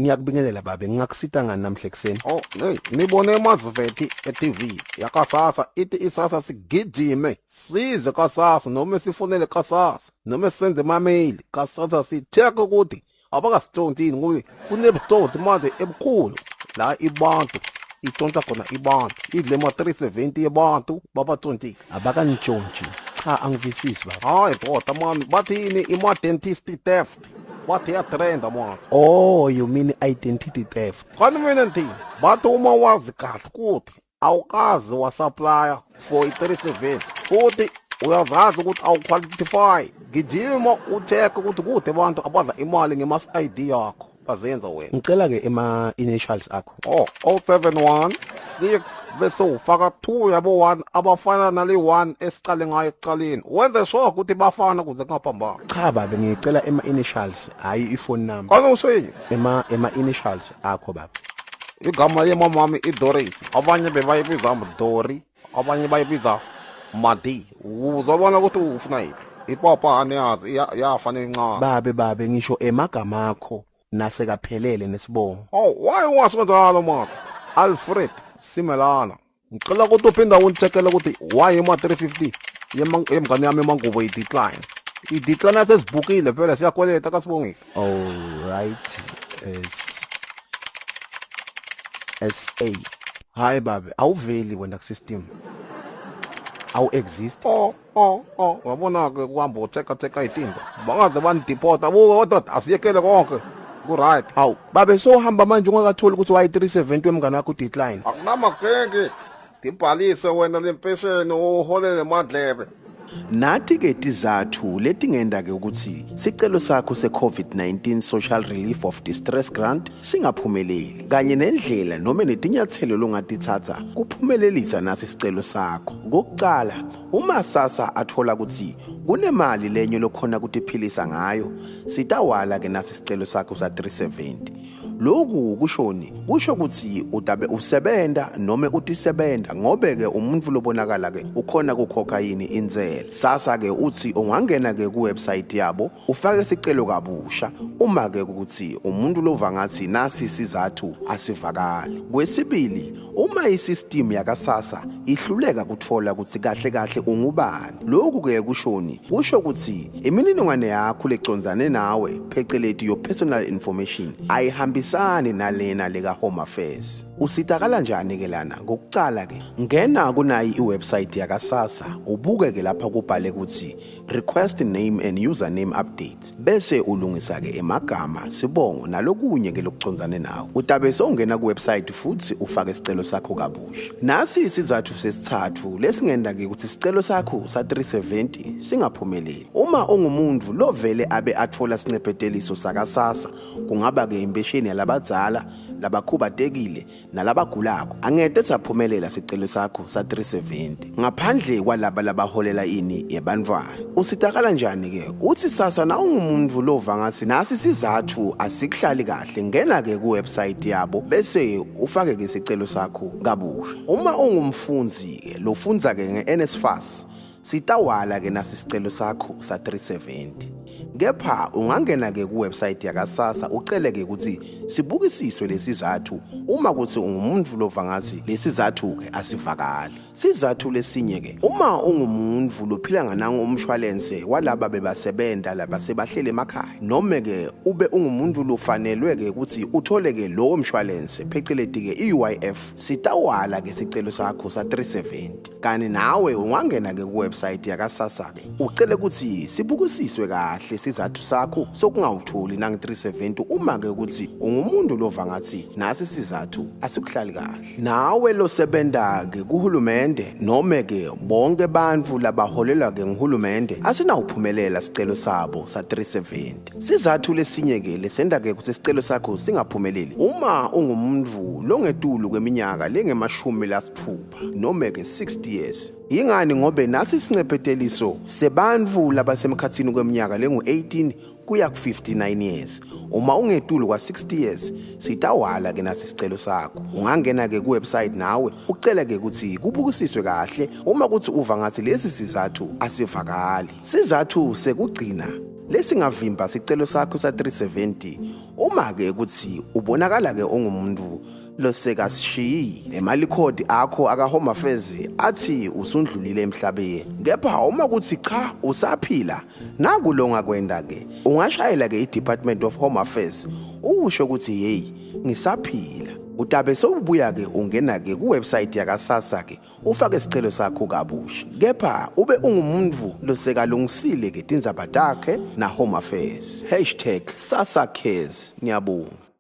Ngiyakubingelela babe, ngingakusita ngani namhla ekuseni? Oh, hey, nibone emazivethi e-TV yakaSASSA ithi iSASSA sigijime size kaSASSA noma sifonele kaSASSA noma senze ama-mail kaSASSA si-check ukuthi abakasitshontshini ngoba kunebutsotsi manje ebukhulu la ibantu itshontsha khona ibantu idle ma-370 yebantu babatshontshile. Abakanitshontshi. Cha, angivisisi baba. Hayi doda mani, bathini ima-dentist theft, bathi iyatrenda manje. Oh, you mean identity theft? Khani mina ngithini, bathi uma wazi kahle ukuthi awukazi wasupplya for i-370 futhi uyazazi ukuthi awuqualify, gijima ucheck ukuthi kude abantu abadla imali nge-mass ID yakho bazenza wena. Ngicela ke ema initials akho. Oh, 071 6 bese ufaka 2 yabo 1 abafana nale 1 esicale ngayo ekucaleni, wenze sure ukuthi bafana kuze kungaphambani. Cha babe, ngicela ema initials, hayi ifone number. Kana usho yini? Ema initials akho baba. Igama yemama wami iDoris, abanye bebayibiza Dori, abanye bayibiza Madi. Uzobona ukuthi ufuna yiphi. Ipapa aniyazi iyafana incane. Babe ngisho emagama akho nasekaphelele nesibongo. Oh, why ungasho kanjalo manje? Alfred Simelana. Ngicela ukuthi uphinda ungicheckele ukuthi why ema 350 yemngane yami emangubo i-decline. I-decline asesibhukile phela, siyakweleta kaSibongile. All right. S S A. Hayi babe, awuveli wena ku system. Awu exist. Oh, oh, oh, wabona ke kuhamba uchecka checka itinto. Bangaze banideport, abuka kodwa asiyekele konke. Ku right. Hawu, babe sohamba manje ungakatholi ukuthi why 370 wemngane wakho decline. Akunamagenge. Ngibhalise wena lempesheni uholele madlebe. Nathi ke tizathu letingenda ke ukuthi sicelo sakho se-COVID-19 Social Relief of Distress Grant singaphumeleli kanye nendlela noma netinyathelo longatithatha kuphumelelisa nasi sicelo sakho. Kokucala, uma SASSA athola ukuthi kunemali lenye lokhona kutiphilisa ngayo, sitawala ke nasi sicelo sakho sa 370. Lokhu kushoni? Kusho ukuthi utabe usebenta noma utisebenta, ngobe ke umuntu lobonakala ke ukhona kukhokha yini intsela. SASSA ke uthi ungangena ke ku website yabo ufake isicelo kabusha uma ke ukuthi umuntu lova ngathi nasi sizathu asivakali. Kwesibili, uma isystem yakaSASSA ihluleka kuthola ukuthi kahle kahle ungubani, lokhu ke kushoni? Kusho ukuthi imininingwane yakho lecondzane nawe, pheceleti your personal information, ayihambisani nalena leka Home Affairs. Usitakala njani ke lana? Ngokucala ke, ngena kunayi iwebsite yakaSASSA, ubuke ke lapha kubhale ukuthi request name and username update, bese ulungisa ke emagama, sibongo nalokunye ke lokucondzane nawe. Utabe sewungena ku website futhi ufake isicelo sakho kabusha. Nasi isizathu sesithathu lesingenda ke ukuthi isicelo sakho sa 370 singaphumeleli. Uma ungumuntu lovele abe athola sincepheteliso sakaSASSA, kungaba ke impesheni yalabadzala, labakhubatekile nalabagulako, angete saphumelela sicelo sakho sa 370 ngaphandle kwalaba labaholela ini yebantwana. Usitakala njani ke? Uthi SASSA na ungumuntu lova ngathi nasi sizathu asikuhlali kahle, ngena ke ku website yabo bese ufake ke isicelo sakho kabusha. Uma ungumfundzi ke lofundza ke nge-NSFAS, sitawala ke nasi isicelo sakho sa 370. Kepha ungangena ke ku website yakaSASSA ucele ke ukuthi sibukisiswe lesizathu uma kuthi ungumuntu lova ngathi lesizathu ke asivakali. Sizathu lesinye ke, uma ungumuntu lophila nganango umshwalense walaba bebasebenta labasebahlele emakhaya, noma ke ube ungumuntu lofanelwe ke ukuthi uthole ke lowo mshwalense, pheceleti ke i-UIF, sitawala ke sicelo sakho sa 370. Kani nawe ungangena ke ku website yakaSASSA ke ucele ukuthi sibukisiswe kahle sizathu sakho sokungawutholi nange 370 uma ke ukuthi ungumuntu lova ngathi nasi sizathu asikuhlali kahle. Nawe losebenta ke kuhulumende noma ke bonke bantfu labaholelwa ke nguhulumende, asinawuphumelela sicelo sabo sa 370. Sizathu lesinye ke lesenda ke ukuthi isicelo sakho singaphumeleli, uma ungumuntu longetulu kweminyaka lengemashumi lasitfupha noma ke 60 years. Yingani? Ngobe nasi sincepheteliso sebantfu labasemkhatsini kweminyaka lengu-18 kuya ku-59 years. Uma ungetulu kwa-60 years, sitawala ke nasi isicelo sakho. Ungangena ke ku-website nawe ucele ke ukuthi kubukisiswe kahle uma kuthi uva ngathi lesi sizathu asivakali. Sizathu sekugcina lesingavimba sicelo sakho sa-370 uma ke ukuthi ubonakala ke ungumuntu losekasishiyile, emalikhodi akho aka Home Affairs athi usundlulile emhlabeni. Kepha uma kuthi cha, usaphila, naku lo ngakwenda ke: ungashayela ke i-Department of Home Affairs, usho ukuthi, "Hey, ngisaphila." Utabe sewubuya ke ungena ke kuwebsite yakaSASSA ke, ufake isicelo sakho kabusha, kepha ube ungumuntu losekalungisile ke tindzaba takhe na Home Affairs. #SASSACares. Ngiyabonga.